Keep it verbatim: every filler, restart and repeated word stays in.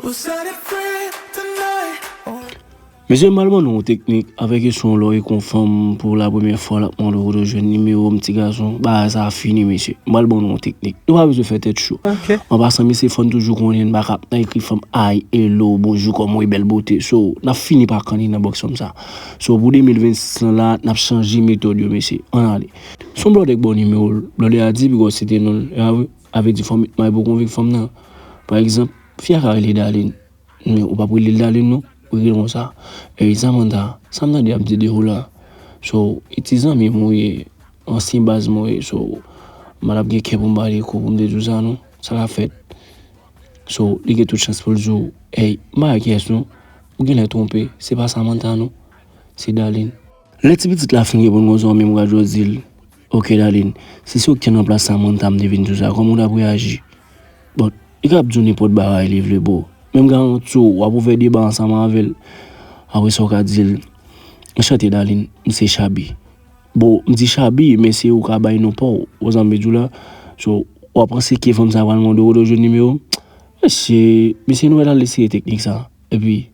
Who said it free tonight? Mesye, m pral ban nou yon teknik avèk kesyon lè w ekri yon fanm pou la premyè fwa, l ap mande w pou w jwenn nimewo m, ti gason. Bagay sa a fini, mesye. M pral ban nou yon teknik. Nou pa bezwen fè tèt cho. An pasan, mesye, fò n toujou konnen n pa ka ap nan ekri fanm hi, hello, bonjou, kòman w ye, bèl bote. So, n ap fini pa kanni nan bòks fanm sa. So, pou de mil vennsis lan la, n ap chanje metòd yo, mesye. Ann ale. Si yon blòdè k ba w nimewo l, blòdè a di, bikòz se te non l, e pa vre? A vle di fò w met may pou w konvenk fanm nan. Pa egzanp, fi a ka rele Darline. Men ou p ap rele l Darline non, ou rele l konsa. Ey, Samantha, sa m tande y ap di de ou la? So, e ti zanmi m ou ye, ansyen baz mwen ou ye, so, m pa t ap gen kè pou m pale kou pou m te di w sa non, sa k ap fèt? So, li gen tout chans pou l di w, ey, m pa wè kiyès non, ou genlè twonpe, se pa Samantha non, se Darline. Lè ti pitit la fin reponn konsa, ou menm ou ka jis di l, oke Darline, si se ou ki te nan plas Samantha, m te vin di w sa, kòman w t ap reyaji? Bon, li ka ap di w nenpòt bagay li vle, bro. Menm garanti w, w ap ouvè deba ansanm avè l. Apre sa, w ka di l, anchante Darline, m se Chabi. Bon, m di Chabi, men se ou ka bay non pa w, ou konprann sa m vle di w la? So, w ap panse ke fanm sa pral mande w pou w jwenn nimewo m? Mesye, mesye, nou mèt al eseye teknik sa. Epi,